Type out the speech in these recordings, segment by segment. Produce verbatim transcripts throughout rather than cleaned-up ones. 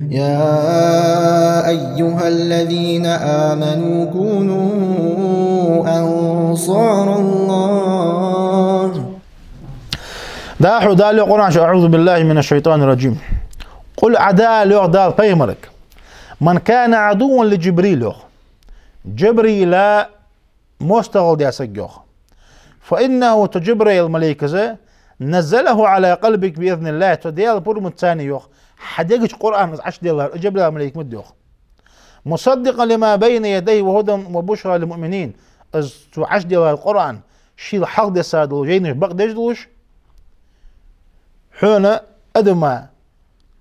يا أيها الذين آمنوا كونوا أنصار الله. ДӀахо Дала йоах Къуръан чу: أعوذ بالله من الشيطان الرجيم. قل, Ӏа ала, йоах Дала пайхамарга: من كان عدوا لجبريل, йоах, Джабраила моастагӀал даь саг, йоах. فإنه, цу Джабраил малейкас, نزله على قلبك بإذن الله, цу Даьла пурамаца, йоах, хьа дега чу Къуръан из Ӏочуделлар, из Джабраил малейк ма да, йоах. مصدقا لما بين يديه وهدى وبشرى للمؤمنين. Из цо Ӏочуделлар Къуръан, шийла хьалха дессадаь дола жайнаш бакъдеш долаш, хьона, адама,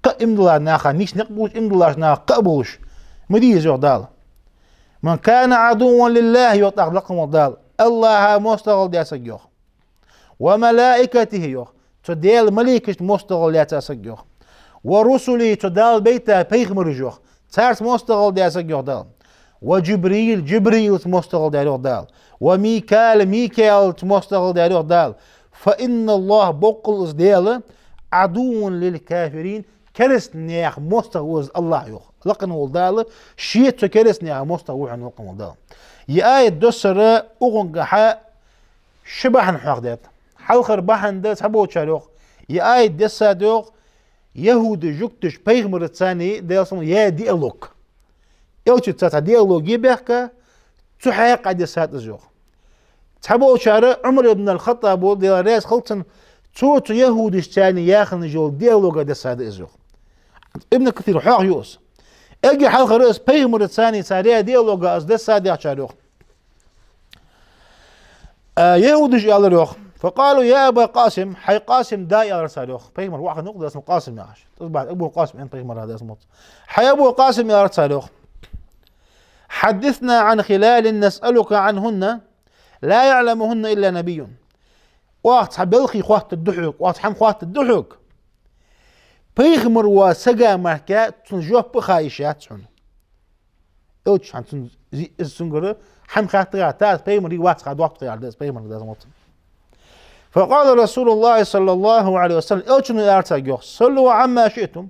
кхы а иман диллача наха нийса никъ болаш, иман диллача наха кхы а болаш ма дий из, йоах Дала. من كان عدوا لله, йоах тӀаккха лакха вола Дала, АллахӀа моастагӀал даь саг, йоах, وملائكته, йоах, цу Даьла малейкашта моастагӀал даь саг, йоах, ورسله, цу Дала байтача пайхамарашта, йоах, царца моастагӀал даь саг, йоах Дала, وجبريل, Джабраилаца моастагӀал даь, йоах Дала, وميكال, Микаилаца моастагӀал даь, йоах Дала, فإن الله, боккъал из Даьла, عدو للكافرين, керастий наьха моастагӀа ва из АллахӀ, йоах. Лакха вола Дала, ше цу керастий наьха моастагӀа ва хьона, лакха вола Дала. Ер аят доссара укхунгахьа ши бахьан хьоахадаьд. Хьалхара бахьан да, цхьаболчар йоах, ер аят дессад, йоах, яхӀудаша, жугташа пайхамарца, Даьла салам, яь диалог. Элчаца цхьа диалог я баьхка, цу хьакъехьа дессад из, йоах. Цхьаболчар, Ӏумар ибн аль-ХаттӀаб, Даьла раьза хилва цунна, цо цу яхӀудашца яь хинна йола диалога дессад из, йоах. Ибн Касира хьоахаю из. Эггара хьалхара из пайхамарца цар яь диалога из дессад яхачар йоах. А, яхӀудаша аьлар йоах: فقالوا يا أبا القاسم, хӀай Къасима да, аьлар цар йоах. Пайхамар воӀ хиннав-кх, Даьла салам, Къасим яхаш. Из бахьан Абу Къасим аьннад пайхамара, Даьла салам хилда цунна. ХӀай Абу Къасим, аьлар цар йоах, حدثنا عن خلال نسألك عنهن لا يعلمهن إلا نبي. Оаха цхьа балхий хоаттаргда хьога, оаха цхьа хӀама хоаттаргда хьога, пайхамар вола сага мара цунна жоп а ха йиш яц хьона. Элча хьона цунна зи-, из цунгара хӀама хаттар, тӀаккха пайхамар вий вац ха доаккх тхо, аьлар, из пайхамарга, Даьла салам хилда цунна. فقال رسول الله صلى الله عليه وسلم, Элчано аьлар царга йоах: صلوا عما شئتم,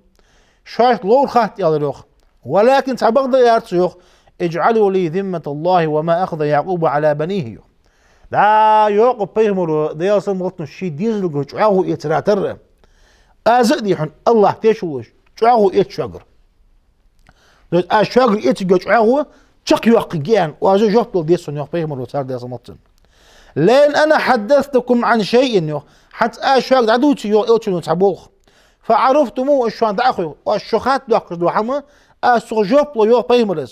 шоашта ловр хатта, аьлар йоах. ولكن, цхьабакъда, аьлар цо йоах, اجعلوا لي ذمة الله وما أخذ يعقوب على بنيه, йоах. ДӀа, йоах пайхамара, Даьла салам хилда цунна, ший дезалга чӀоагӀо эцара тара аз а дий хьона, АллахӀ теш волаш, чӀоагӀо эц шугара. То есть аз шугара эцаргйола чӀоагӀо чакхйоаккхаргья аьнна, оаш жоп лургда сона, йоах пайхамара царга, Даьла салам хилда цунна. لئن أنا حدثتكم عن شيء, йоах, хӀанз аз шуга дӀадувце, йоах Элчано, цхьа болх, فعرفتموه, аз шоана дӀа а хой, оаш шо хатта доаккхаш дола хӀама, аз цох жоп лу, йоах пайхамара,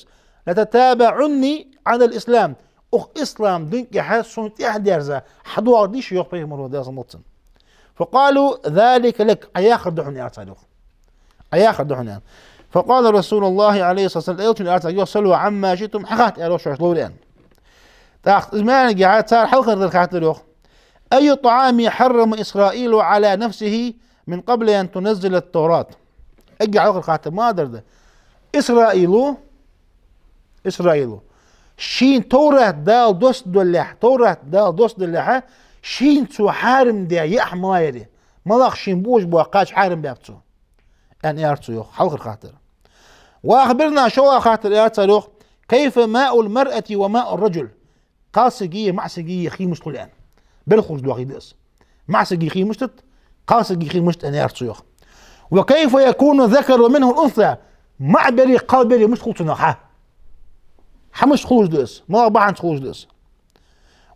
لتتابعني على الإسلام, укх ислам дина тӀехьа сона тӀехьадерза хьадоагӀаргда шо, йоах пайхамара, Даьла салам хилда цунна. فقالوا ذلك لك, Ӏа яхар да хьона, аьлар цар йоах. Ӏа яхар да хьона, аьнна. فقال رسول الله عليه الصلاة والسلام, Элчано аьлар царга йоах: صلوا عما شئتم, хьахатта, аьлар йоах, шоашта ловр, аьнна. ТӀаккха из маьнга яхьа цар хьалхардар хаттар йоах: أي طعام حرم إسرائيل على نفسه من قبل أن تنزل التوراة؟ Эггара хьалхара хаттар ма дар да. Исраила, Исраила шийна Товрат Дала доссадалехьа, Товрат Дала доссадалехьа, шийна цо хьарам даь яахь мала яр, малагӀа шийна божа бола кхача хьарам баьб цо, аьнна, аьлар цо йоах, хьалхара хаттар. وأخبرنا, шоллагӀа хаттар, аьлар цар йоах: كيف ماء المرأة وماء الرجل? Кхалсагеи маӀсагеи хий мишта хул, аьнна. Бер хурж дохий да из. МаӀсагий хий мишта да, кхалсагий хий мишта да, аьнна, аьлар цо йоах. وكيف يكون الذكر منه الأنثى؟ МаӀа бери кхалсаг бери мишта хул цунах хьа? Хьа мишта хулаш да из? МалагӀа бахьанца хулаш да из?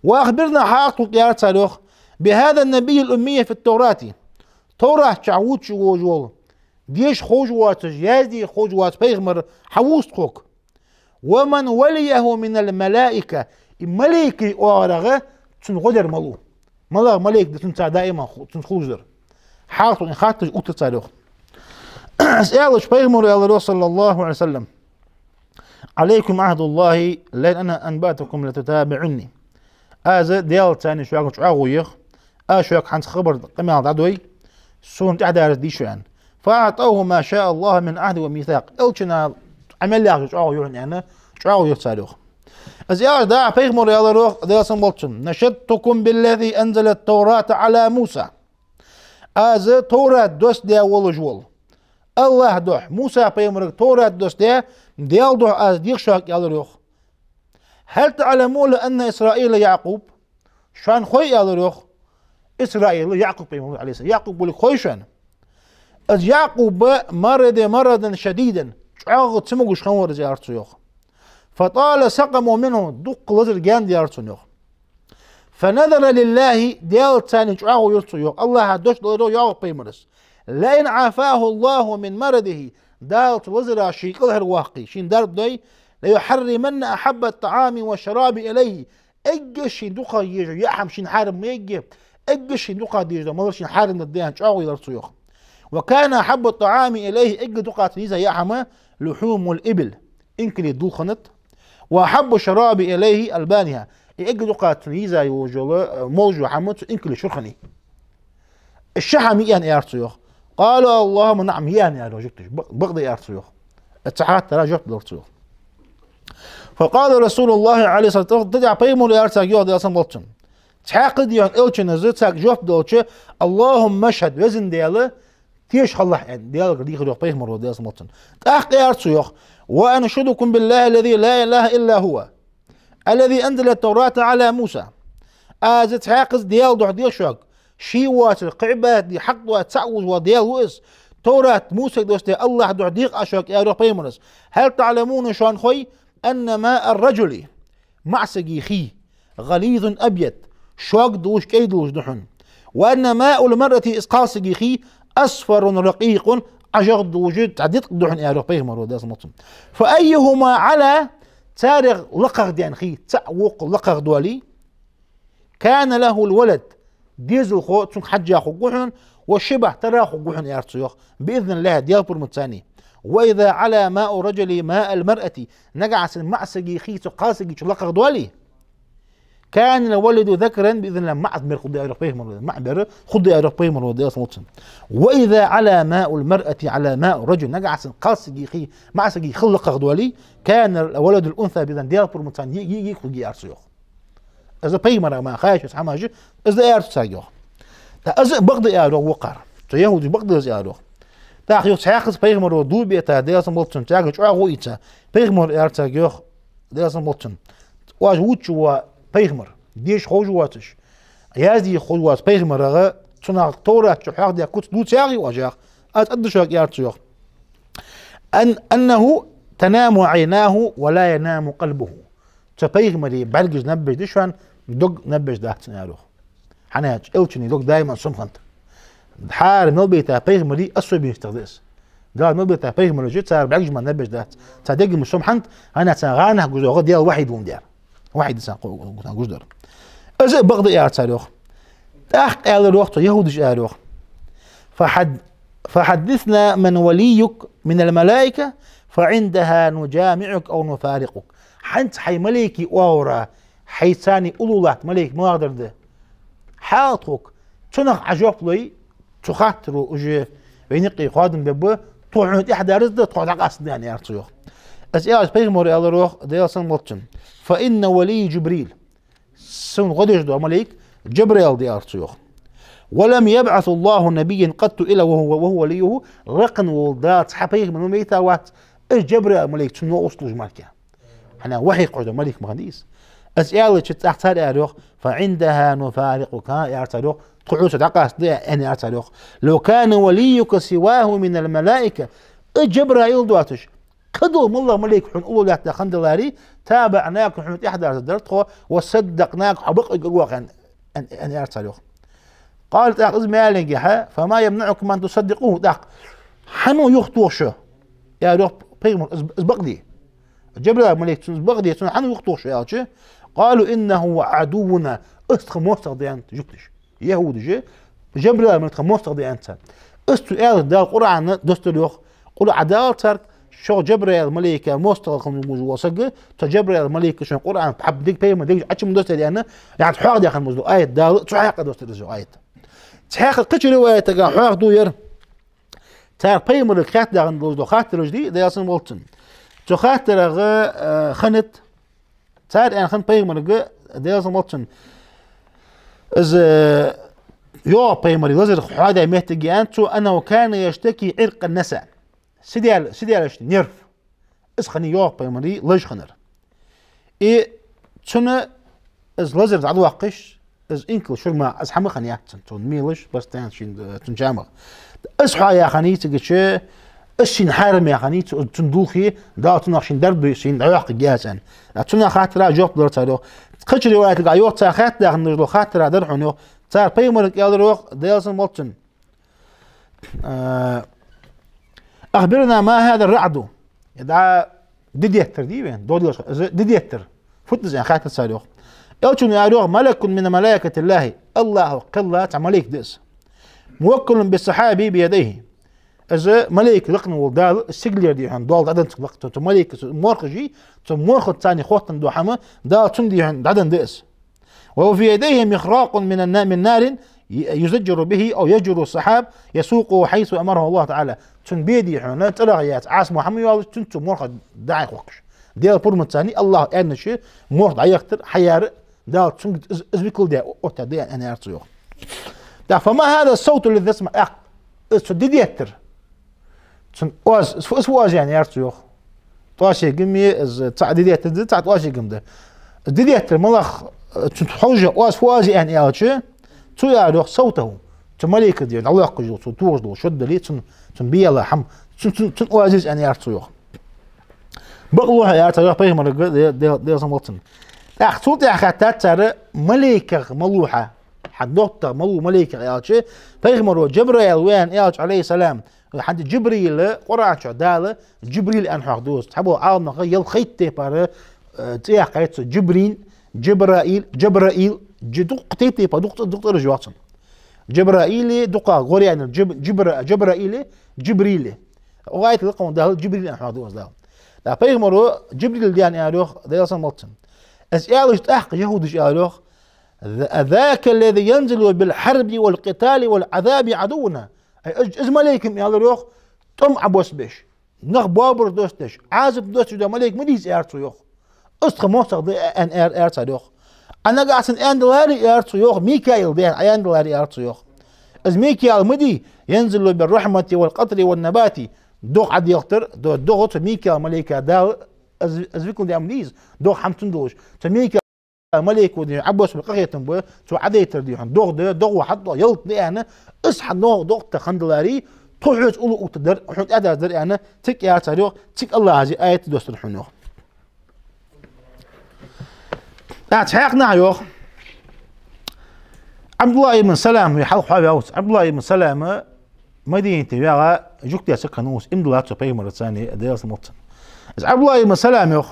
وأخبرنا, хьакъ тӀаккха, аьлар цар йоах, بهذا النبي الأمي في التوراة. Товрат чу вувцаш волаш вола, деша ховш воацаш, язде ховш воаца пайхамар хьавувц тхога. ومن وليه من الملائكة, и малейкий оагӀорахьа цунна гӀо дар малув? МалагӀа малейк да цунца даим ху-, цунца хулаш дар? Хьакъ тӀаккха хатташ уттар цар йоах. Из аьлча пайхамара аьлар йоах, صلى الله عليه وسلم: عليكم عهد الله لئن أنا أنبأتكم لتتابعني. Аз Даьлаца шуга чӀоагӀо ях, аз шуга хӀанз хабар, къамаьл дӀадой, сона тӀехьадарза дий шо, аьнна. فأعطوه ما شاء الله من عهد وميثاق. Элчана Ӏа мел яхача чӀоагӀо ю хьона, аьнна, чӀоагӀо йир цар йоах. Из аьлча дӀахо пайхамара аьлар йоах, Даьла салам хилда цунна: نشدتكم بالذي أنزل التوراة على موسى. Аз Товрат доссадаь волаш вола АллахӀа духьа, Муса пайхамарга Товрат доссадаь, Даьла духьа аз дех шуга, аьлар йоах. «هل تعلمون أن إسرائيل يعقوب؟» Шоана хой, аьлар йоах, Исраил, Якъуб пайхамар, Ӏалайхи ссалам. Якъуб волга хой шоана? Из Якъуб مرض مرضا شديدا, чӀоагӀа цамогаш хинна вар из, аьлар цо йоах. «فطال سقمه منه», дукха лазар гаьна даьлар цунна йоах. «فنذر لله», Даьлаца чӀоагӀо йир цо йоах. АллахӀа дош дир йоах Якъуб пайхамара: «لئن عافاه الله من مرضه», Дала цу лазарах ше кӀалхарваккхе, шийна дарба дой, «ليحرمن أحب الطعام والشراب إليه», эггара шийна дукхагӀа езаш йола яа хӀама шийна хьарам ма йий, эггара шийна дукхагӀа дезаш дола малар шийна хьарам даьд аьнна чӀоагӀо йиллар цо йоах. «وكان أحب الطعام إليه», эггара дукхагӀа цунна йиза яа хӀама, «لحوم الإبل», инкалий дулх хиннад, «وأحب الشراب إليه ألبانها», и эггара дукхагӀа цунна йиза йолаш йола, э, молаш йола хӀама цу инкалий шура хиннай. Ши хӀама йий аьнна, аьлар цо йоах. «قالوا اللهم نعم», йий аьнна, аьлар йоах жугташа. Бакъ-, бакъда, аьлар цо йоах. Э, цу хаттара жоп делар цо йоах. «فقال رسول الله عليه الصلاة والسلام», тӀаккха пайхамара аьлар царга йоах, Даьла салам хилда цунна. Цхьаькхаза, йоах, элчано царга жоп делча: «اللهم اشهد», Веза Даьла, теша хилалахь аьнна, Даьлагара дийхар йоах пайхамара, Даьла салам хилда цунна. ТӀаккха аьлар цо йоах: «وأنشدكم بالله الذي لا إله إلا هو الذي أنزل التوراة على موسى». Аз цхьаькхаза Даьла духьа дех шуга, ше воацар, кхы Ӏибадат де хьакъ доацар цаӀ волаш вола Даьла ва из, Товрат Мусайга доссадаь АллахӀа духьа дех аз шуга, аьлар йоах пайхамара. «هل تعلمون», шоана хой, «أن ماء الرجل», маӀа сага хий, «غليظ أبيض», шога долаш, кӀай долаш да хьона. «وأن ماء المرأة», из кхалсага хий, «أصفر رقيق», Ӏажагӏа долаш, цхьа диткъ да хьона, аьлар йоах пайхамара, Даьла салам хилда цунна. «فأيهما على», царех лакхагӀа даьнна хий, цаӀ воккха лакхагӀа доале, «كان له الولد», дезалхо цунга хьежжа хургва хьона, «والشبه», тара хургва хьона, аьлар цо йоах. «بإذن الله», Даьла пурамца. «وإذا علا ماء الرجل ماء المرأة», нагахьа санна маӀа сага хий цу кхалсага чу лакхагӀа доале, «كان الولد ذكرا بإذن الله», маӀа мер хургда, аьлар йоах пайхамара, маӀа мер хургда, аьлар йоах пайхамара, Даьла салам хилда цунна. «وإذا علا ماء المرأة على ماء الرجل», нагахьа санна кхалсага хий маӀа сага хий лакхагӀа доале, «كان الولد الأنثى بإذن الله», Даьла пурамца йиъ, йиъ, йиъ хургья, аьлар цо йоах. Из пайхамара ма хай шоаш хӀамаш, из да, аьлар цо царга йоах. ТӀаккха из а бакъда, аьлар йоах вокхар. Цу яхӀудаша бакъда из, аьлар йоах. ТӀаккха йоах цхьаькхаза пайхамара дув бита, Даьла салам хилда цунна, царга чӀоагӀо ийца, пайхамара аьлар царга йоах, Даьла салам хилда цунна: «Оаш вувцаш вола пайхамар, деша ховш воацаш, язде ховш воаца пайхамарах, цунах Товрата чу хьоахадаь куц дувцаш ва оаш, яхаш, аз аргда шуга», аьлар цо йоах. «أن، أنه تنام عيناه ولا ينام قلبه». Цу пайхамара бӀаргаш наб беш да шоана, дог наб беш дац цун, аьлар йоах. ХӀана аьлча элчана дог даим сом хиннад. ХӀара мел бейта пайхамара особенностех да из. Дала мел бейта пайхамараш, цар бӀаргаш мара наб беш дац. Цар дег мара сом хиннад, хӀана аьлча царна гӀанахьа гуш дола гӀо Даьла вахьи долаш дар. Вахьи да царна гу-, гу-, гуш дар. Из а бакъда, аьлар цар йоах. ТӀаккха аьлар йоах цу яхӀудаша, аьлар йоах: «فحد-، فحدثنا من وليك من الملائكة، فعندها نجامعك أو نفارقك». ХӀанз хьай малейкий оагӀора, хьайца уллув латта малейк малагӀдар да, хьаала тхога, цунах Ӏа жоп лой, цу хаттаро уже вайна юкъе хоадам бергба, тхо хьона тӀехьа дарза да, тхох дӀакъаста да, аьнна, аьлар цо йоах. Из аьлча пайхамара аьлар йоах, Даьла салам хилда цунна: «فإن وليي جبريل». Сона гӀо деш дола малейк Джабраил да, аьлар цо йоах. «ولم يبعث الله نبيا قط إلا وهو، وهو وليه». Лакха волча Дала цхьа пайхамар ма бейта вац, из Джабраил малейк цунна новкъостал луш мара. ХӀана, вахьи кхоачаш дола малейк ма хиннадий из. Из аьлча тӀаккха цар аьлар йоах: «فعندها نفارقك», аьлар цар йоах, тхо хьоца дӀакъаста да, аьнна, аьлар цар йоах. «لو كان وليك سواه من الملائكة», из Джабраил доацаш кхыдола моллагӀа малейк хьона уллув лаьтта хиннадаларе, «تابعناك», хьона тӀехьа дарзаргдар тхо, «وصدقناك», хьо бакъвергвар оаха, аьнна, аьнна, аьнна, аьлар цар йоах. «قال», тӀаккха из ма аьллинге хьа: «فما يمنعكم أن تصدقوه», тӀаккха хӀана ва юхатохаш шо, аьлар йоах пайхамара, из, из бакъде. Джабраил малейк цунна из бакъде, цунна хӀана ва юхатохаш шо аьлча, «قالوا إنه عدونا», из тха моастагӀа да аьннад жугташа. ЯхӀудаша, Джабраил малейк тха моастагӀа да аьннад цар. Из цо аьлча Дала Къуръан доссадир йоах. Къуръан дала царга, шоай Джабраил малейка моастагӀа хинна вуж вола саг, цу Джабраил малейка шоана Къуръан хьаб дег пайхамара дегаш Ӏочу ма доссадий аьнна, яхаш хьоахадаь хинна вуж дола аят Дала цу хьакъехьа доссадир из аят. Цхьаькха кхыча риваятага хьоахаду ер. Цар пайхамарага хаьттаденна долаш дола хаттараш дий, Даьла салам хилда цунна. Цу хаттарах, э, хиннад, цар аьнна хиннад пайхамарага, Даьла салам хилда цунна. Из, э, йоах пайхамара лазар хьоахадаь моттиг я аьннад цо, «أنه كان يشتكي عرق النسا». сиделла, сиделлача нерв. Из хиннай йоах пайхамара лаж хиннар. И цунна из лазар дӀадоаккхаш, из инкал шура ма, из хӀама хиннаяц цун, цун мелаш, постоянно шийна, э, цун чамах. Из хьаяь хиннай цигача, из шийна хьарам яь хиннай цу, цун дулхе, Дала цунах шийна дарба дой, шийна дӀаяккха гецан. А цунах хаттара жоп лар цар йоах. Кхыча риваятага йоах, цар хатта дахана нужда хаттара дар хьона йоах. Цар пайхамарга аьлар йоах, Даьла салам хилда цунна. А, أخبرنا ما هذا الرعد. ДӀа ди деттар дий вайна, догӀа делаш, из ди деттар. Фуд из аьнна хаьттар цар йоах. Элчано аьлар йоах: ملك من ملائكة الله. АллахӀа кхелла цхьа малейк да из. موكل بالسحاب بيديه. Из малейк лакхе вола Дала, сигалера дий хьона, доал дӀаденна цига лакха, цу малейка, цу морхаши, цу морхаца царна хоттаденна дола хӀама, Дала цунна дий хьона дӀаденна да из. وفي يديه مخراق من النا-، من نار يزجر به أو يجر السحاب يسوقه حيث أمره الله تعالى. Цун бе дий хьона цӀерагӀа яц Ӏаса мо хӀама йоалаш, цунца цу морхах дӀа-хьа хохкаш. Даьла пурмаца царна, АллахӀа аьннача морх дӀаяхийтар, хьаяьр, Дала цунга из, из викал даь оттадаьд аьнна аьлар цо йоах. ТӀаккха فما هذا الصوت الذي أسمع. ТӀаккха из цу ди деттар. Цун оаз, из фу, из фу оаз я аьнна аьлар цо йоах. ТӀоашегам я из, цхьа ди деттар да, цхьа тӀоашегам да. Из ди деттар малагӀа, цун хьожа оаз фу оаз я аьнна аьлча, цо аьлар йоах صوته. Цу малейка дий хьона дӀалоаккхаш йола, цо тохаш дола шод дале, цун, цун бе яла хӀама, цун, цун, цун оаз я из аьнна аьлар цо йоах. Бакълув хьо, аьлар цар йоах пайхамарга, Даьла, Даьла салам хилда цунна. ТӀаккха цул тӀехьа хаьттад цар, малейках малув хьа, хьа доттагӀа малув малейках аьлча, пайхамара Джабраил ва аьнна аьлча, عليه السلام, хӀанз Джибрил, Къуръан чу Дала Джибрил аьнна хьоахаду из. Цхьаболча Ӏаламнаха ялхайтта тайпара, э, цӀи яьккхай цо: Джибрин, Джабраил, Джабраил, Дж-, дукха тайп-тайпара, дукха, дукха цӀераш йоах цун. Джабраил, дукха гӀоръяьннар, Джиб-, Джибра-, Джабраил, Джибрил. Укх аята лакхе Дала Джибрил аьнна хьоахаду из Дала. ТӀаккха пайхамара Джибрил да аьнна аьлар йоах, Даьла салам хилда цунна. Из аьлча тӀаккха яхӀудаш аьлар йоах: ذاك الذي ينزل بالحرب والقتال والعذاب عدونا. Ай, из, из малейк-м, аьлар йоах, тӀом Ӏобоссабеш, нах боабар доссадеш, Ӏазап доссадеш дола малейк ма дий из, аьлар цо йоах. Из тха моастагӀа да аьнна аьлар, аьлар цар йоах. Ӏа нагахьа санна аьнна даларе, аьлар цо йоах, Микаил да аьнна, Ӏа аьнна даларе, аьлар цо йоах. Из Микаил ма дий, ينزل بالرحمة والقطر والنبات, догӀа Ӏодехийтар, до-, догӀа цу Микаил малейка Дала, из, из викал даь ма дий из, догӀа хӀама цун долаш. Цу Микаил малейко дий хьона Ӏобоссабар къахетам ба, цо Ӏодайтар дий хьона догӀа да, догӀо хьатӀадоагӀа ялат да аьнна, из хьа догӀа, догӀа тӀа хинна даларе, тхо хьоца уллув оттадар, хьона тӀадаздар аьнна, цига аьлар цар йоах, цига АллахӀа из аят доссадар хьона йоах. ТӀаккха цхьаькханахьа йоах, Ӏабдуллахь ибн Салам, вай хьалха хьоаваьв из, Ӏабдуллахь ибн Салама Мадинате ваьгӀа жугтий саг хиннав из, иман диллад цо пайхамарца, Даьла салам хилда цунна. Из Ӏабдуллахь ибн Салам йоах: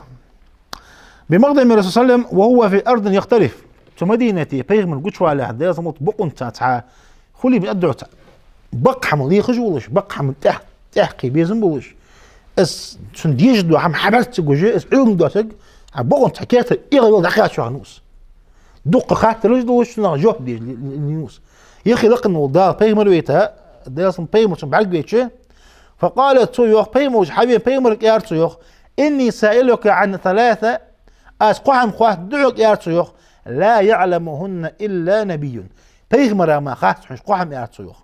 بمقدم رسول الله صلى الله عليه وسلم وهو في أرض يقترف. Цу Мадинате пайхамар гучавалалехь, Даьла салам хилда цунна, бокъонца цхьа хулий бин аддуца, бакъ хӀама лехаш волаш, бакъ хӀама тӀех-, тӀехкхе безам болаш, из цунна дезаш дола хӀама хьабарца гуш, из Ӏилма дола саг, а бокъонца цхьа керта эгӀавелла дӀакхаьча хиннав из. Дукха хаттараш долаш, цунах жоп деш ли-, ли-, лийннав из. Юхе лакхе вола Дала пайхамар вайта, Даьла салам, пайхамар цунна бӀаргавайча, فقال, цо йоах, пайхамар ваьча хьавена пайхамарга аьлар цо йоах: إني سائلك عن ثلاث, аз кхо хӀама хоаттаргда хьога, аьлар цо йоах, لا يعلمهن إلا نبي. Пайхамара мара хац хьона уж кхо хӀама, аьлар цо йоах.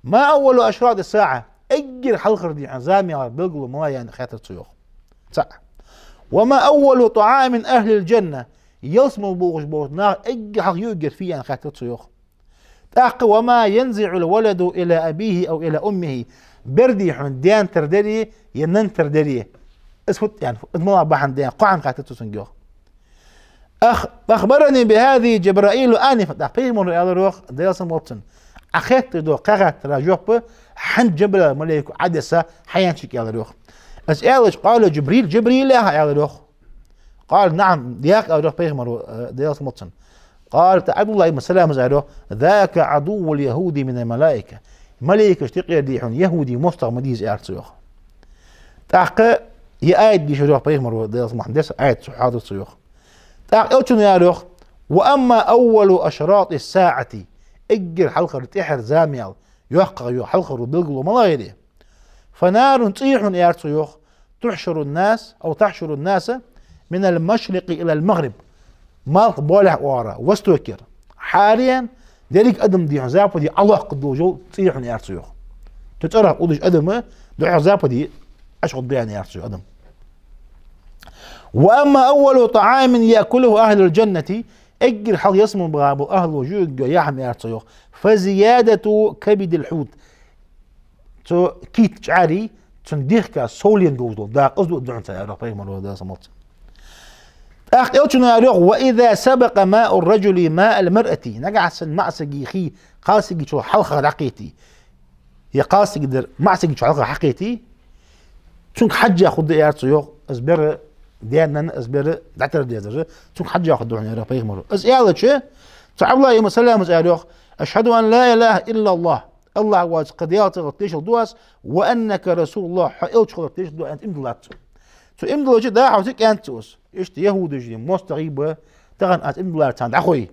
ما أول أشراط الساعة, эггара хьалхара дий хьона заман ялара белгало малагӀа я аьнна хаьттар цо йоах. ЦаӀ. وما أول طعام أهل الجنة, ялсмала болхаш болча наха эггара хьалха юаргьяр фу я аьнна хаьттар цо йоах. ТӀаккха: وما ينزع الولد إلى أبيه أو إلى أمه, бер дий хьона даьна тара даре, е нанна тара даре. Из фуд аьнна, из малагӀа бахьан да аьнна, кхо хӀама хаьттар цо цунга йоах. أخ-، أخبرني بهذا جبريل آنفا. ТӀаккха пайхамара аьлар йоах, Даьла салам хилда цунна, Ӏа хаьттар дола кхо хаттара жоп хӀанз Джабраил малейко Ӏодесса хьаяьннача аьлар йоах. Из аьлча, قال جبريل, Джибрил яхар аьлар йоах. قال: نعم, дехар, аьлар йоах пайхамара, э, Даьла салам хилда цунна. قال, тӀаккха Ӏабдуллахь ибн Салама аьлар йоах: ذاك عدو اليهود من الملائكة. Малейкашта юкъера дий хьона яхӀуди моастагӀа ма дий из, аьлар цо йоах. ТӀаккха ер аят дийшар йоах пайхамара, Даьла салам хилда цунна, аят цо хьоахадаьр цо йоах. ТӀаккха Элчано аьлар йоах: وأما أول أشراط الساعة, эггара хьалхара тӀехьара заман яла йоккхагӀа йола хьалхара белгало малагӀа я аьлча, فنار, цӀи я хьона, аьлар цо йоах, تحشر الناس أو تحشر الناس من المشرق إلى المغرب. Малхбоалехьа оагӀора, востокера хьаяьнна, деррига адам дий хьона западе Ӏолоаккхаргдолаш йола цӀи я хьона, аьлар цо йоах. Цу цӀерах уллаш адам Духхьал западе Ӏаш хургда аьнна, яхар цо, адам. وأما أول طعام يأكله أهل الجنة, эггара хьалха ялсмала бахача ахӀло жугга яхьам, яхар цо, йоах, فزيادة كبد الحوت. Цу кийтта чӀари, цун дехка совленна долаш дола дакъа, из дуа да хьона цар, аьлар пайхамара, Даьла салам хилда цунна. ТӀаккха Элчано аьлар, йоах: وإذا سبق ماء الرجل ماء المرأة. Нагахьа санна маӀа сага хий кхалсага чул хьалха дӀакхийтте, е кхалсага дар маӀа сага чул хьалха хьакхийтте, цунга хьежжа хургда, аьлар цо, йоах, из бер даьннар, из бер дӀатара дезар, цунга хьежжа хургда хьона, аьлар пайхамара. Из аьлча, цу Ӏабдуллахь ибн Саламас аьлар, йоах: أشهد أن لا إله إلا الله. АллахӀ воацар кхы Даьла ца хиларах тешал ду аз, وأنك رسول الله, хьо элча хиларах тешал ду, аьнна, иман диллад цо. Цо иман диллача, дӀахьош кӀаьнк цо из. Иштта яхӀудашта моастагӀий ба, тахан аз иман диллар царна дӀахой.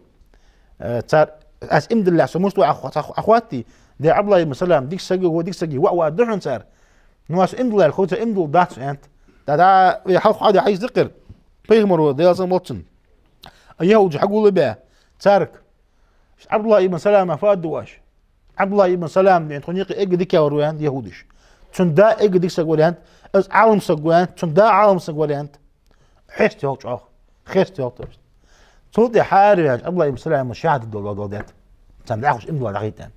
Э, цар, аз иман диллалехь со мишта ва Ӏохо-, Ӏохоатте, де Ӏабдуллахь ибн Салам дика саг ва, дика сага воӀ ва, да хьона цар. Ну, аз иман диллалехь хой, цар иман дилла дац, аьннад. ДӀа, дӀа, вай хьалха хьадис даккхар, пайхамара, Даьла салам хилда цунна, яхӀудаш хьагулбаь царга. Ӏабдуллахь ибн Салама фу аргда оаш? Ӏабдуллахь ибн Салам, аьннад, тхона юкъе эггара дикагӀвар ва, аьннад, яхӀудаш. Цун да эггара дика саг вар, аьннад, из Ӏалам саг ва, аьннад, цун да Ӏалам саг вар, аьннад. Хеста йоах чӀоагӀа. Хеста йоах тхо. Цул тӀехьагӀа хӀара ваьннача Ӏабдуллахь ибн Салама шахӀадат дола, дола, дола даьд. Царна дӀахьош иман дилла дӀахайтад.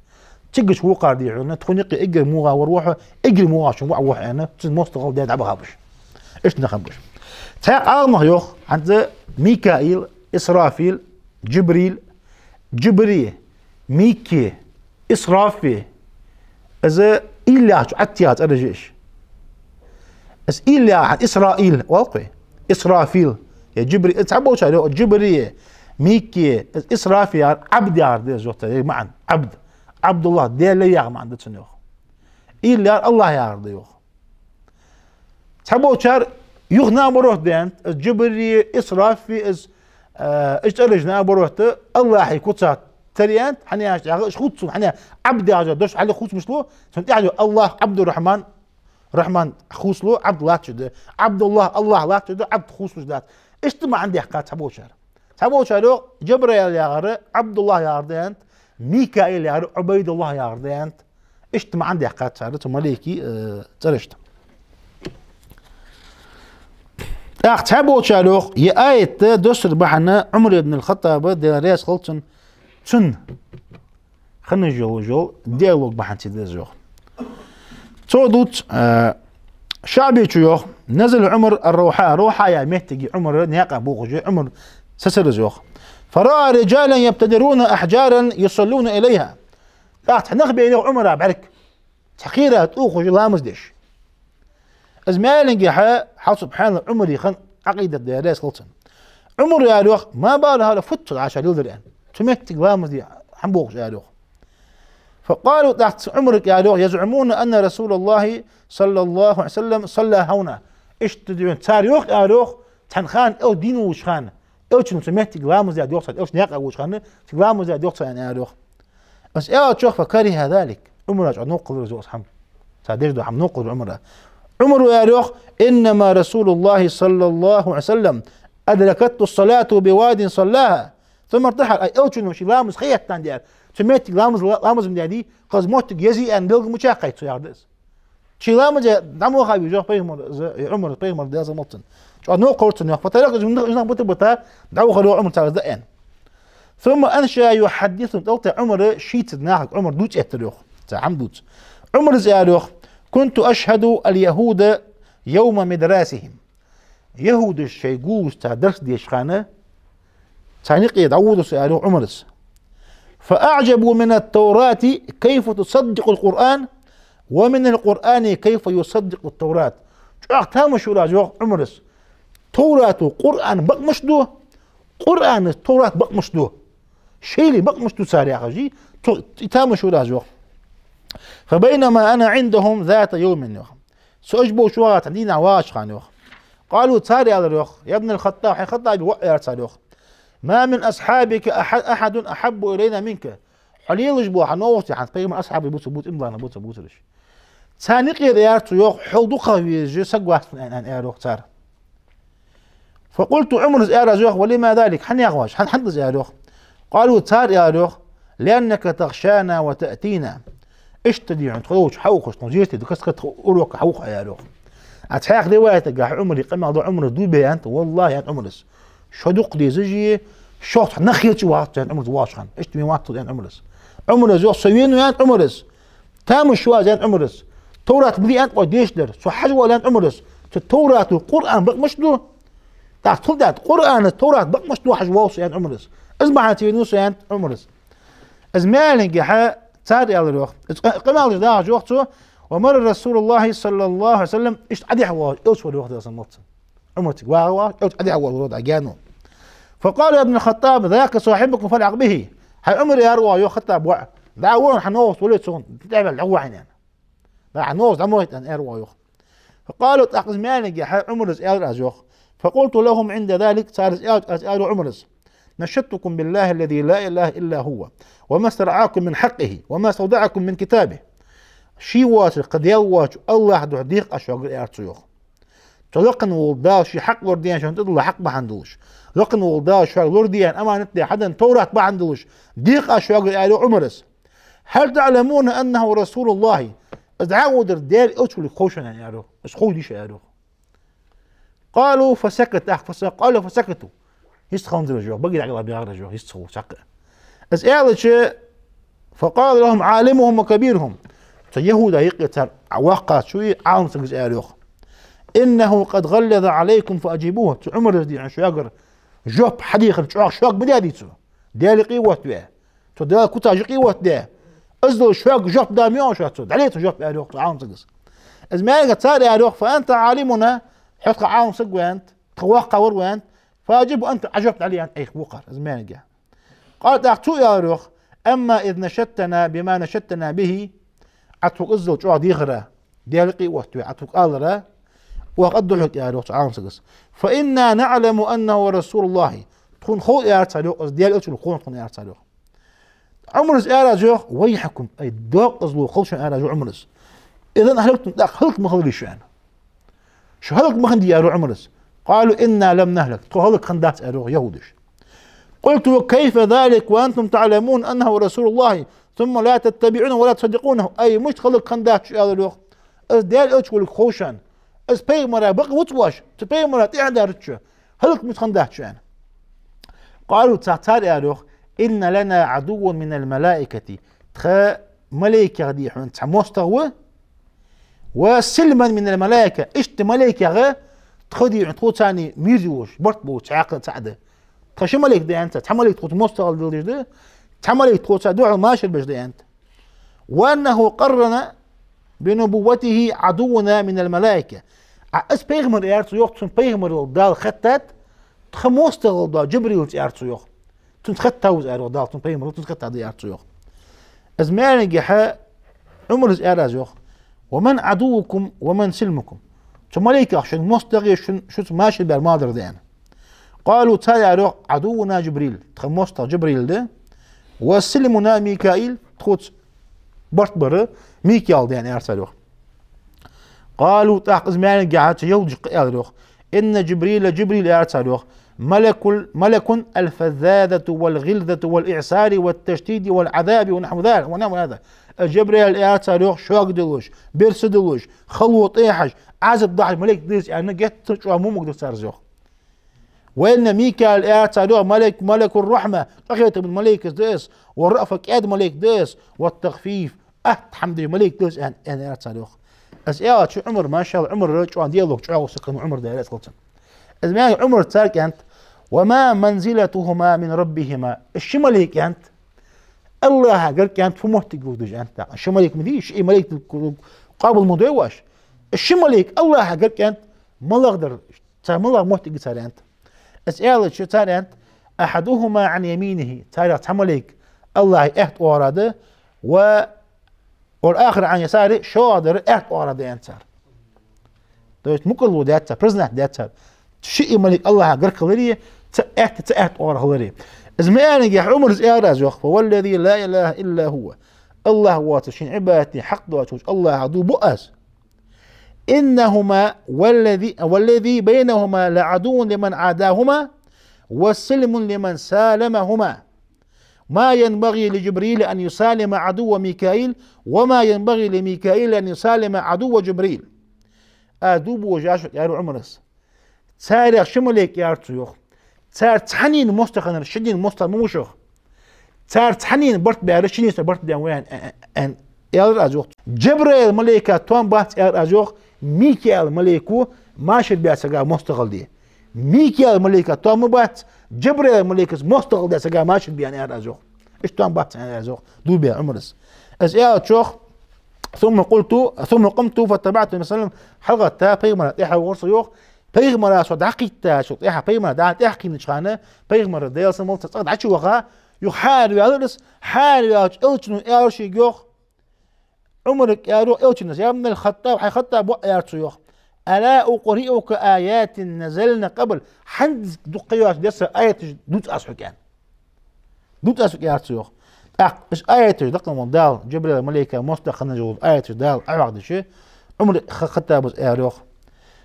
Цигача вокхар, дий хьона, тхона юкъе эггара мугӀар вар ва хьо, эггара мугӀар шун воӀ ва хьо, аьнна, цун моастагӀал даь дӀабахаб уж. Иштта нах ба уж. Цхьаькха Ӏаламнаха йоах, хӀанз Микаил, Исрафил, Джибрил, Джибри, Мики, Исрафи, из ийла яхача Ӏаттеха цӀераш я уж. Из ийла яха, Исраил оал-кх вай, Исрафил, е Джибри, из цхьаболчар йоах, Джибри, Мики, из Исрафи яхар Ӏабд яхар да из, йоах цар, е маӀан, Ӏабд. ӀабдуллахӀ, Даьла лай яха маӀан да цун, йоах. Ийла яхар АллахӀ яхар да, йоах. Цхьаболчар юха наоборот да, аьннад, из Джибри, Исрафи, из, э, из цӀераш наоборот, АллахӀа куцах тара я, аьннад, хӀана аьлча тӀехьагӀа уж хувцалу, хӀана Ӏабд яхача дош хьале хувцамаш лу, цун тӀехьа йоах АллахӀ, ӀабдуррахьманӀ, рахьман хувцалу, Ӏабд латташ да, ӀабдуллахӀ, АллахӀ латташ да, Ӏабд хувцалуш дац. Иштта маӀан даьккхад цхьаболчар. Цхьаболчар йоах, Джабраил яхар ӀабдуллахӀ яхар да, аьннад, Микаил яхар ӀубайдуллахӀ яхар да, аьннад. Иштта маӀан даьккхад цар цу малейкий, э, цӀерашта. ТӀаккха цхьаболчар йоах, ер аят доссара бахьан Ӏумар ибн аль-ХаттӀаба, Даьла раьза хилва цунна, цунна хинна йолаш йола диалог бахьан ца деза, йоах. Цо дувц, э, ШаӀбечо йоах: نزل عمر الروحاء, Равхьа яха моттиге Ӏумар наькъа бувхаш, Ӏумар сецар из, йоах. فرأى رجالا يبتدرون أحجارا يصلون إليها. ТӀаккха цхьа нах баьннаб, йоах, Ӏумара бӀарга. Цхьа кхера тӀа ухаш ламаз деш. Из маьлангехьа, хьал, субхьаналлахӀ, Ӏумара хинна Ӏакъидат да, Даьла раьза хилва цунна. Ӏумара аьлар, йоах: ما بال هؤلاء, фуд цу Ӏаша леладер, аьнна. Цу моттиге ламаз де хӀана бохаш, аьлар, йоах. فقالوا, тӀаккха цу Ӏумарага аьлар, йоах: يزعمون أن رسول الله صلى الله عليه وسلم صلى هنا. Иштта да хьона, цар йоах, аьлар, йоах, цхьан хана, Элча дийна волча хана, Элчано цу моттиге ламаз даьд, йоах, цар, Элча наькъа волча хана, цига ламаз даьд, йоах, цар, аьнна, аьлар, йоах. Из аьлча, йоах, فكره ذلك. Ӏумара чӀоагӀа новкъа хилар из, йоах, из хӀама. Цар деш дола хӀама новкъа хилар Ӏумара. Ӏумара аьлар, йоах: إنما رسول الله صلى الله عليه وسلم أدركته الصلاة بواد صلاها ثم ارتحل. Ай, Элчано ший ламаз ха эттад, аьнна. Цу моттиге ламаз, ламаз ма даьдий, кхы из моттиг езий аьнна белгал ма чакхйоаккхай цо, яхар да из. Ший ламаз дӀа ма ваха везаш, йоах, пайхамар, из, э, Ӏумар, пайхамара, Даьла салам хилда цунна. ЧӀоагӀа новкъа хилар цунна, йоах. فتركهم, уж нах бита-бита, дӀавахар, йоах, Ӏумар царца дӀааьнна. ثم أنشأ يحدثهم, тӀаккха Ӏумара шийца нахага, Ӏумара дувца эттар, йоах. Цхьа хӀама дувц. Ӏумара из аьлар, йоах: كنت أشهد اليهود يوم مدراسهم. ЯхӀудаш шоай гуллуш цар дарс деча хана, царна юкъе дӀаводаш ва со, аьлар, йоах, Ӏумара. فأعجبوا من التوراة كيف تصدق القرآن، ومن القرآن كيف يصدق التوراة. ЧӀоагӀа тамаш вир аз, йоах, Ӏумара. Товрато Къуръан бакъ мишта ду, Къуръано Товрат бакъ мишта ду. Шоайла бакъ мишта ду цар, яхаш, цу, и тамаш вир аз, йоах. فبينما أنا عندهم ذات يوم, йоах. Со уж болча вагӀа цхьан дийнахьа вагӀача хана, йоах. قالوا, цар аьлар, йоах: يا ابن الخطاب, хӀай ХаттӀаба воӀ, аьлар цар, йоах. ما من أصحابك أح-، أحد أحب إلينا منك. Хьо лелаш бола хьа новкъостий, хьа пайхамара асхьабаш бувцараш, бувц-, иман диллараш бувцараш. Царна юкъера, аьлар цо, йоах, хьол дукхагӀа везаш саг вац, аьнна, аьнна, аьлар, йоах, цар. فقلت, Ӏумара аьлар аз, йоах: ولم ذلك, хӀана, яхаш, хӀана, хӀана да из, аьлар, йоах. قالوا, цар аьлар, йоах: لأنك تخشانا وتأتينا. Иштта дий хьона тхо долча хьаухаш, тхо зерате да каст-каста урок хьауха, аьлар йоах. А цхьаькха риваятагахь Ӏумара къамаьл да, Ӏумара дув бе аьннад, валлахӀи, аьннад Ӏумара. Шо дукха дезаш, шох цхьа нах хилча вац аьннад Ӏумара вахача хана. Иштта вена вац тхо аьннад Ӏумара. Ӏумара йоах, со венав аьннад Ӏумара. Тамаш ва аз аьннад Ӏумара. Товрат ма дий аьннад оаш дешаш дар. Со хьажа воал аьннад Ӏумара. Цу Товрато Къуръан бакъ мишта да? ТӀаккха цул тӀехьа Къуръано Товрат бакъ мишта да хьажа воал со аьннад Ӏумара. Из бахьан долаш венав со аьннад Ӏумара. Из ма аьллинге, цар аьлар йоах. Из къа-, къамаьл деш дагӀаш йоах цо: «ومر رسول الله صلى الله عليه وسلم», иштта Ӏодехьа воагӀаш элча вар йоах, Даьла салам хилда цунна. Ӏумар цига вагӀа воагӀаш, элча Ӏодехьа воагӀаш вар йоах, дӀа гаьно. «فقال يا ابن الخطاب: ذاك صاحبكم فالحق به». ХӀай Ӏумар, аьлар йоах Хаттаба воӀ, дӀа вон хьа новкъост вале цунна, тӀехьаваьле дӀагӀо хьайна. ДӀа хьа новкъост дӀа ма гӀойта, аьлар йоах. فقال, тӀаккха из ма аьллинге, хӀай Ӏумара, аьлар аз йоах. «فقلت لهم عند ذلك», цар из аьлча, аз аьлар йоах Ӏумара: «نشدتكم بالله الذي لا إله إلا هو، وما استرعاكم من حقه، وما استودعكم من كتابه». Ше воацар кхы Даьла воацача АллахӀа духьа дех аз шугара, аьлар цо йоах. Цу лакхе вола Дала ший хьакъ лорадаьд шоана тӀадилла хьакъ бахьан долаш. Лакхе вола Дала шуга лорадаьд, аманат даь хьаденна Товрат бахьан долаш. Дех аз шугара, аьлар йоах Ӏумара. «هل تعلمون أنه رسول الله؟» Из дӀаводаш Даьла элча волга хов шоана, аьлар йоах. Из хов дий шоана, аьлар йоах. «قالوا فسكت», тӀаккха фаса-, «قالوا فسكتوا». Йист хиланзар уж йоах, баге дӀагӀоргбаьгӀар уж йоах, йист хул цхьаккха. Из аьлча, «فقال لهم عالمهم وكبيرهم». Цу яхӀуда юкъе цар воккхачо, Ӏалам саго аьлар йоах: «إنه قد غلظ عليكم فأجيبوه». Цу Ӏумара дий хьона шугара жоп хьадехар чӀоагӀа шуга ма даьдий цо. Даьла юкъе воттаваь. Цо Даьла куцаш юкъе воттаваь. Из долаш шуга жоп да ма йоах шоана цо. ДӀале цунна жоп, аьлар йоах цу Ӏалам саго. Из ма аьллинге, цар аьлар йоах: «فأنت عالمنا», хьо тха Ӏалам саг ва аьннад, тха воккхагӀвар ва аьннад, «فأجبه أنت», Ӏа жоп дӀале аьннад, айхьа вокхар. Из ма аьллинге. «قال», тӀаккха цо аьлар йоах: «أما إذ نشدتنا بما نشدتنا به», Ӏа тхога иззал чӀоагӀа дехар, Даьла юкъе воттаваь, Ӏа тхога алар, оаха аргда хьога, аьлар йоах цу Ӏалам саго. «فإنا نعلم أنه رسول الله». Тхона хов, аьлар цар йоах, из Даьла элча волга хов тхона, аьлар цар йоах. Ӏумара аьлар аз йоах: «ويحكم», ай, доккха зулам хилда шоана, аьлар аз йоах Ӏумара. «إذا أهلكتم», тӀаккха хӀалак ма хиларий шо, аьнна. Шо хӀалак ма хиннадий, аьлар йоах Ӏумара. «قالوا إنا لم نهلك», тхо хӀалак хиннадац, аьлар йоах яхӀудаш. «قلت وكيف ذلك وأنتم تعلمون أنه رسول الله ثم لا تتبعونه ولا تصدقونه». Ай, мишта хӀалак хиннадац шо, аьлар йоах. Из Даьла элча волга хов шоана. Из пайхамара бакъ вуц оаш, цу пайхамара тӀехьа даьррача. ХӀалак мишта хиннадац шо, аьнна. «قالوا», цар, цар аьлар йоах: «إن لنا عدوا من الملائكة». Тха малейкех дий хьона цхьа моастагӀа ва, «وسلما من الملائكة». Иштта малейкех тха дий хьона, тхоца мир йолаш, барт болаш цхьаькха цхьа да. Тха ши малейк да, аьннад цар, цхьа малейк тхоца моастагӀал деш да, цхьа малейк тхоца духьал машар беш да, аьннад. «وأنه قرن بنبوته عدونا من الملائكة». А, из пайхамар, аьлар цо йоах, цунна пайхамарал Дала хеттад, тха моастагӀал да Джибрилца, аьлар цо йоах. Цунца хеттав из, аьлар йоах Дала, цунна пайхамарал цунца хеттад, аьлар цо йоах. Из ма аьллинге, Ӏумара аьлар аз йоах: «ومن عدوكم ومن سلمكم». Цу малейкех шун моастагӀа, шун, шуца машар баьр малагӀдар да, аьнна. «قالوا», цар аьлар йоах: «عدونا جبريل», тха моастагӀа Джибрил да, «وسلمنا ميكائيل», тхоца барт бар Микаил да, аьнна, аьлар цар йоах. «قالوا», тӀаккха из ма аьллинге, цу яхӀудашка аьлар йоах: «إن جبريل», Джибрил, аьлар цар йоах, «ملك، ملك الفظاظة والغلظة والإعسار والتشديد والعذاب ونحو ذلك، ونحو هذا». Из Джибрил, аьлар цар йоах, шога долаш, бирса долаш, хало тӀехьаш, Ӏазап дахьаш малейк да из, аьнна, геттара чӀоагӀа мумаг да цар из йоах. «وإن ميكائيل», аьлар цар йоах, «ملك، ملك الرحمة», къахетама малейк да из, «والرأفة», кӀаьда малейк да из, «والتخفيف», атта хӀама деш малейк да из, аьнна, аьнна, аьлар цар йоах. Из аьлча Ӏумар, машаллахӀ, Ӏумар чӀоагӀа Даьла волча чӀоагӀа саг хиннав Ӏумар, Даьла раьза хилва цунна. Из ма аьллинге, Ӏумара царга аьннад: «وما منزلتهما من ربهما». Из ши малейк, аьннад, АллахӀагара, аьннад, фу моттиг йолаш да уж, аьннад, тӀаккха. Ши малейк ма дий, ши малейк къоабал ма дой оаш. Из ши малейк АллахӀагара, аьннад, малагӀдар, цар малагӀа моттиг я цар, аьннад. Из аьлча цар аьннад: «أحدهما عن يمينه», царех цхьа малейк АллахӀа аьтта оагӀора да, ва «والآخر عن يساره», шоллагӀдар аьрда оагӀора да, аьннад цар. То есть мукӀарло даьд цар, признать даьд цар. Шиъ малейк АллахӀагара хилари, цхьа аьтта, цхьа аьрда оагӀора хилари. Из ма аьллинге, Ӏумара аьлар аз йоах: «فوالذي لا إله إلا هو». АллахӀ воацар шийна Ӏибадат де хьакъ доацача АллахӀах дув бу аз. «إنهما والذي، والذي بينهما لعدو لمن عاداهما، وسلم لمن سالمهما». ما ينبغي لجبريل أن يسالم عدو ميكائيل، وما ينبغي لميكائيل أن يسالم عدو جبريل. Аз дув буаш я шуга, аьлар Ӏумара. Царех ши малейк, аьлар цо, йоах, цар цхьаннена моастагӀа хиннар шиннена моастагӀа ма ва, йоах. Цар цхьаннена барт баьр шиннеца барт баь ма ва, аьнна, аьлар аз, йоах. Джабраил малейка тоам бац, аьлар аз, йоах, Микаил малейко машар баь сага моастагӀал де. Микаил малейка тоам ма бац Джабраил малейкаца моастагӀал де сага машар бе, аьнна, аьлар аз, йоах. Иштта тоам бац, аьнна, аьлар аз, йоах, дув баь Ӏумара. Из аьлча, йоах, ثم قلت، ثم قمت فاتبعت النبي صلى الله عليه وسلم. ХьалгӀатта пайхамара тӀехьа вахар со, йоах. Пайхамара со дӀакхийттачул тӀехьа, пайхамара дӀа тӀехьакхийнача хана, пайхамар, Даьла салам хилда цунна, цӀагӀа дӀачуваха, юха хьаараваьлар из, хьаараваьлча, элчано аьлар шийга, йоах, Ӏумарга аьлар, йоах, элчано: يا ابن الخطاب, хӀай Хаттаба воӀ, аьлар цо, йоах, ألا أقرئك آيات نزلن قبل؟ ХӀанз дукха ха йоацаш дессача аяташ дувца аз хьога, аьнна. Дувца аз хьога, аьлар цо, йоах. ТӀаккха уж аяташ, лакхе вола Дала Джабраил малейка моастагӀа хиннай йоах аяташ Дала Ӏохьоахадича, Ӏумар, ха-, Хаттабас аьлар, йоах: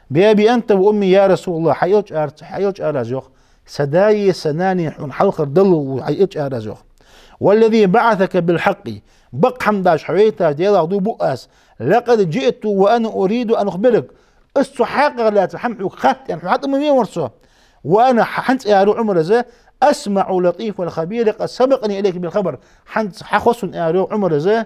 بأبي أنت وأمي يا رسول الله, хӀай элча, аьлар, хӀай элча, аьлар аз, йоах, са даи са нанеи хьона хьалхара Далла ва, хӀай элча, аьлар аз, йоах. والذي بعثك بالحق, бакъ хӀама деш хьо вайтача Даьлах дув буъ аз, لقد جئت وأنا أريد أن أخبرك. Аз цу хьакъехьа лаьца хӀама хьога хатта, аьнна, хьо хьатӀа ма венавар со. وأنا, хӀа-, хӀанз, аьлар Ӏумара, أسمع اللطيف الخبير قد سبقني إليك بالخبر. ХӀанз хьахоз сона, аьлар Ӏумара,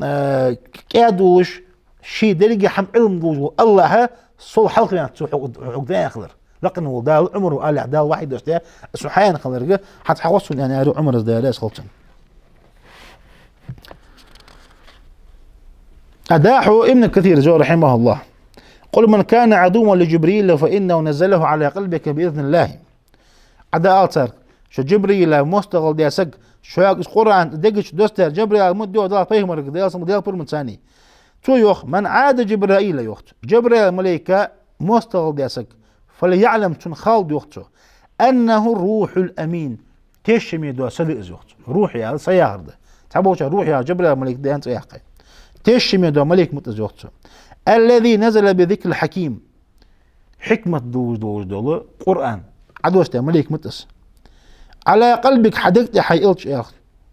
э, кӀаьда волаш, ший деррига хӀама Ӏилма долаш вола АллахӀ сол хьалха ваьннав цо хьо-, хьога даь хилар. Лакхе вола Дала Ӏумара алехьа Дала вахьий доссадаь, со хьаяьнна хиларга, хӀанз хьахоз сона, аьнна, аьлар Ӏумара, Даьла раьза хилва цунна. ДӀахо Ибн Касира йоах, رحمه الله: قل من كان عدوا لجبريل فإنه نزله على قلبك بإذن الله. ДӀаала царга: шо Джабраила моастагӀал даь саг, шуга из Къуръан дега чу доссадаьр Джабраил ма вий, йоах, Дала пайхамарга, Даьла салам хилда цунна, Дала пурам баьб цунна. Цо йоах: من عادى جبرائيل, йоах цо, Джабраил малейка моастагӀал даь саг, فليعلم, цунна ховлда, йоах цо, أنه الروح الأمين, тешаме дола са да из, йоах цо. Рухь яхар са яхар да. Цхьаболчар рухь яхар Джабраил малейка да аьнна цӀи яьккхай. Тешаме дола малейк ма да из, йоах цо. الذي نزل بذكر الحكيم. Хьикмат долаш, долаш дола Къуръан Ӏодоссадаь малейк ма да из. على قلبك, хьа дега тӀа, хӀай элча, аьлар,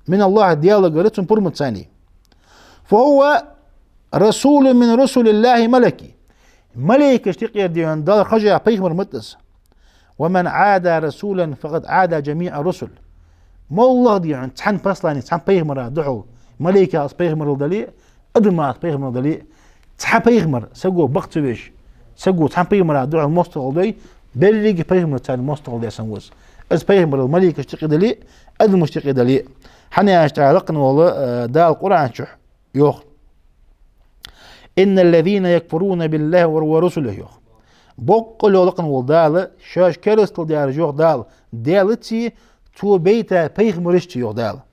من الله, Даьлагара, цунна пурам баьб цунна. فهو رسول من رسل الله ملكي. Малейкашта юкъера, дий хьона, Дала хьожа пайхамар ма да из. ومن عادى رسولا فقد عادى جميع الرسل. МоллагӀа, дий хьона, цхьан посланника, цхьан пайхамара духьал, малейках из пайхамарал дале а, адамах из пайхамарал дале а, цхьа пайхамар саго бакъ ца веш, саго цхьан пайхамара духьал моастагӀал дой, беррига пайхамарашца царна моастагӀал даь санна ва из. Из пайхамарал малейкашта юкъе дале а, адамашта юкъе дале а. ХӀана аьлча, лакхе вола, э, Дала Къуръан чу йоах: إن الذين يكفرون بالله ور-، ورسله, йоах. Боккъала, йоах, лакхе вола Дала, шоаш керастал даьраш, йоах Дала, Даьлацеи цо бейта пайхамарашцеи, йоах Дала.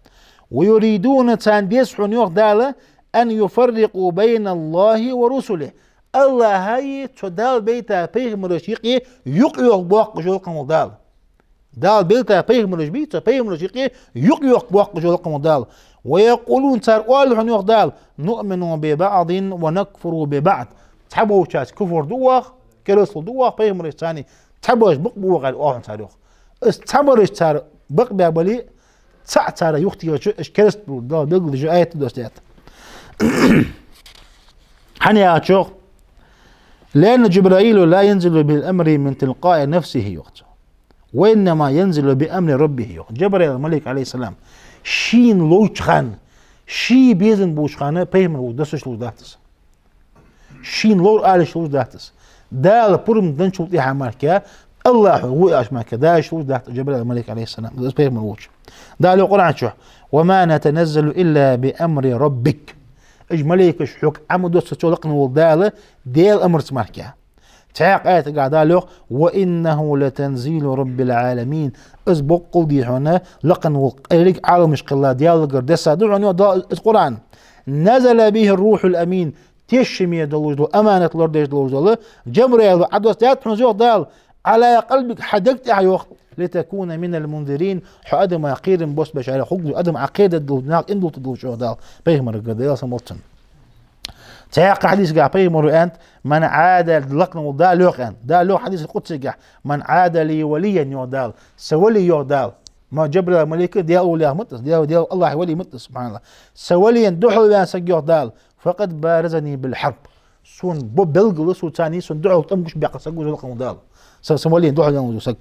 ويريدون, царна деза хьона, йоах Дала, أن يفرقوا بين الله ورسله. АллахӀаи цу Дала бейта пайхамарашта юкъе юкъ-, юкъ йохка боаккхаш я, йоах, лакхе вола Дала. Дала бейта пайхамараш бий, цу пайхамарашта юкъе юкъ йохка боаккхаш я, йоах, лакхе вола Дала. ويقولون, цар оал хьона, йоах Дала: نؤمن ببعض ونكفر ببعض. Цхьаболчарца куфр ду оаха, керастал ду оаха пайхамарашца, цхьабараш бакъ ба оаха, аьнна, оал хьона цар, йоах. Из цхьабараш цар бакъ баь бале а, цаӀ цар юхатехача, уж керастал ба, Дала белгалдеш аят доссадаьд. ХӀана аьлча, йоах: لأن جبريل لا ينزل بالأمر من تلقاء نفسه, йоах цо. وإنما ينزل بأمر ربه, йоах. Джабраил малейк, عليه السلام, шийна ловча хана, ший безам болча хана пайхамар волча доссаш ловш дац из. Шийна ловр ала йиш йолаш дац из. Дала пурам баьнначул тӀехьагӀа мара, АллахӀо гӀо аьлча мара, дала йиш йолаш дац Джабраил малейк, عليه السلام, из пайхамар волча. Дала йоах Къуръан чу: وما نتنزل إلا بأمر ربك. Уж малейкаш хьога Ӏо ма доссац, йоах, лакхе вола Дала, Даьла амарца мара. Цхьаькха аятагахь Дала йоах: وإنه لتنزيل رب العالمين. Из боккъала, дий хьона, лакхе вола еррига Ӏаламаш кхелла Даьлагара дессад хьона, йоах Дала, из Къуръан. نزل به الروح الأمين. Тешаме долаш дола, аманат лорадеш долаш дола Джабраил Ӏодоссадаьд хьона, йоах Дала, على قلبك, хьа дега тӀа, йоах, لتكون من المنذرين, хьо адамашта кхерам боссабеш хиларах, хӀугу адам Ӏокхердергдолаш, наха иман дулларгдолаш, йоах Дала, пайхамарга, Даьла салам хилда цунна. Цхьаькха хьадисагахь пайхамаро аьннад: من عادى, лакхе вола Дала йоах, аьнна. Дала йоах хьадис къудсигахь: من عادى لي وليا, йоах Дала, са вали, йоах Дала, Ма Джабраил малейк Даьла уллех ма тас, Даьла, Даьла Аллахь вали ма тас, субхьаналлахӀ. Са валена духьал ваьнна саг, йоах Дала, فقد بارزني بالحرب. Сона бо белгала, сона царна, сона духьал тӀом гуш баьккха саг ва из, йоах лакхавола Дала. Са, са валена духьал ваьнна вола саг.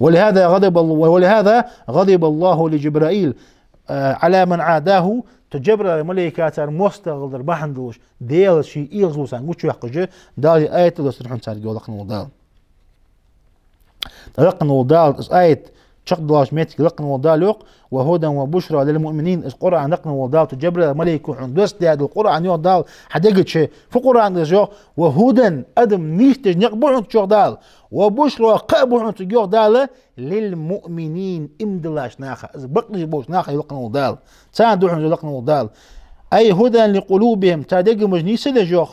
ولهذا غضب الله، ولهذا غضب الله لجبرائيل، آه، على من عاداه. Цу Джабраил малейка цар моастагӀал дар бахьан долаш, Даьла ший эгӀазло царна гучаваьккхача, Дала из аят доссадир хьона царга, йоах лакхавола Дала. ТӀаккха лакхавола Дала из аят чакхдоалача моттиге лакхавола Дала йоах: وهدى وبشرى للمؤمنين. Из Къуръан лакхавола Дала цу Джабраил малейко хьона доссадаь дола Къуръан, йоах Дала, хьа дега чу. Фу Къуръан да из, йоах? وهدى, адам нийсдеш никъ ба хьона цу чу, йоах Дала. وبشرى, кхаъ ба хьона цу чу, йоах Дала, للمؤمنين, иман диллача наха, из бакълуш болча наха, йоах лакхавола Дала. Царна да хьона из, йоах лакхавола Дала. أي هدى لقلوبهم, цар дегамаш нийсдеш, йоах.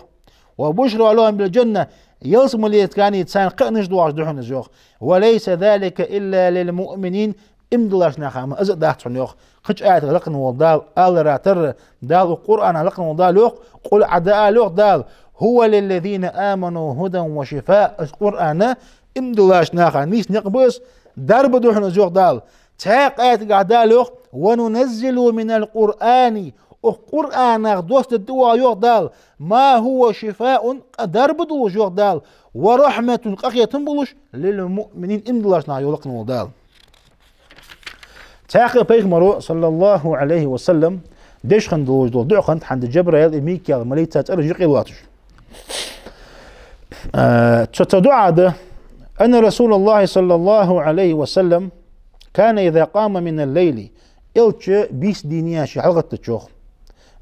وبشرى لهم بالجنة, ялсмале тӀа царна кхаъаш доахаш да хьона из, йоах. وليس ذلك إلا للمؤمنين, иман диллача наха мара из а дац хьона, йоах. Кхыча аятагахь лакхавола Дала аларах тара, Дала укх Къуръана лакхавола Дала йоах, къул, Ӏа дӀаала, йоах Дала: هو للذين آمنوا هدى وشفاء. Из Къуръан иман диллача наха нийса никъ ба из, дарба да хьона из, йоах Дала. Цхьаькха аятагахь Дала йоах: وننزل من القرآن, укх Къуръанах доссадергда оаха, йоах Дала, ما هو شفاء, къа дарба долаш, йоах Дала, ورحمة, къахетам болаш, للمؤمنين, иман диллача наха, йоах лакхавола Дала. Цхьаькха пайхамара, صلى الله عليه وسلم, деш хинна долаш дола дуӀа хиннад хӀанз Джабраил а Микаил малейкий цӀераш юкъе лоацаш. Э, цу, цу дуӀа да: أن رسول الله صلى الله عليه وسلم كان إذا قام من الليل, Элча бийса дийнахьа ше хьалгӀаттача, йоах,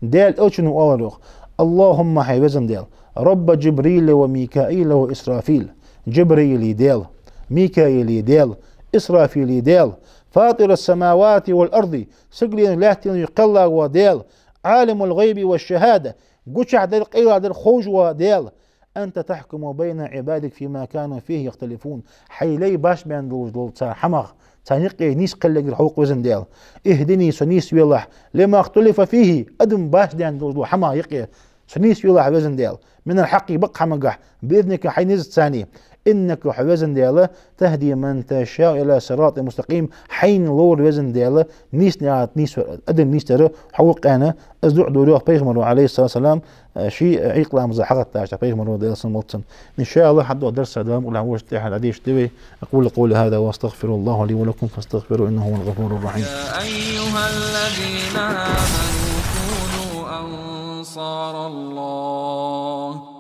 Даьла Элчано оалар, йоах: اللهم, хӀай веза Даьла, رب جبريل وميكائيل وإسرافيل, Джабраила Даьла, Микаила Даьла, Исрафила Даьла, فاطر السماوات والأرض, сигаленаши лаьттанаши кхелла вола Даьла, عالم الغيب والشهادة, гучахьа дар, къайла дар ховш вола Даьла, أنت تحكم بين عبادك فيما كانوا فيه يختلفون. Хьай лай башха баьнна долаш дола цар хӀамах, царна юкъе нийса кхел ергья хьо, йоах, веза Даьла. اهدني, со нийсвелахь, لما اختلف فيه, адам башха даьнна долаш дола хӀамах юкъе со нийсвелахь, веза Даьла, من الحق, бакъ хӀамагахь, بإذنك, хьай низаца. إنك, хьо веза Даьла, تهدي من تشاء إلى صراط مستقيم, хьайна ловр, веза Даьла, нийсача наькъа тӀа нийсвар, адам нийсдар хьо ва, аьнна, из дуӀа дора, йоах, пайхамара, عليه الصلاة والسلام, ший Ӏуйкъа ламаза хьалгӀаттача пайхамара, Даьла салам хилда цунна. إن شاء الله, хьадоагӀача дарса Дала мукъ лахь вовзаш тӀехьа дӀадешаргда вай. أقول قولي هذا وأستغفر الله لي ولكم فاستغفروه إنه هو الغفور الرحيم. يا أيها الذين آمنوا كونوا أنصار الله.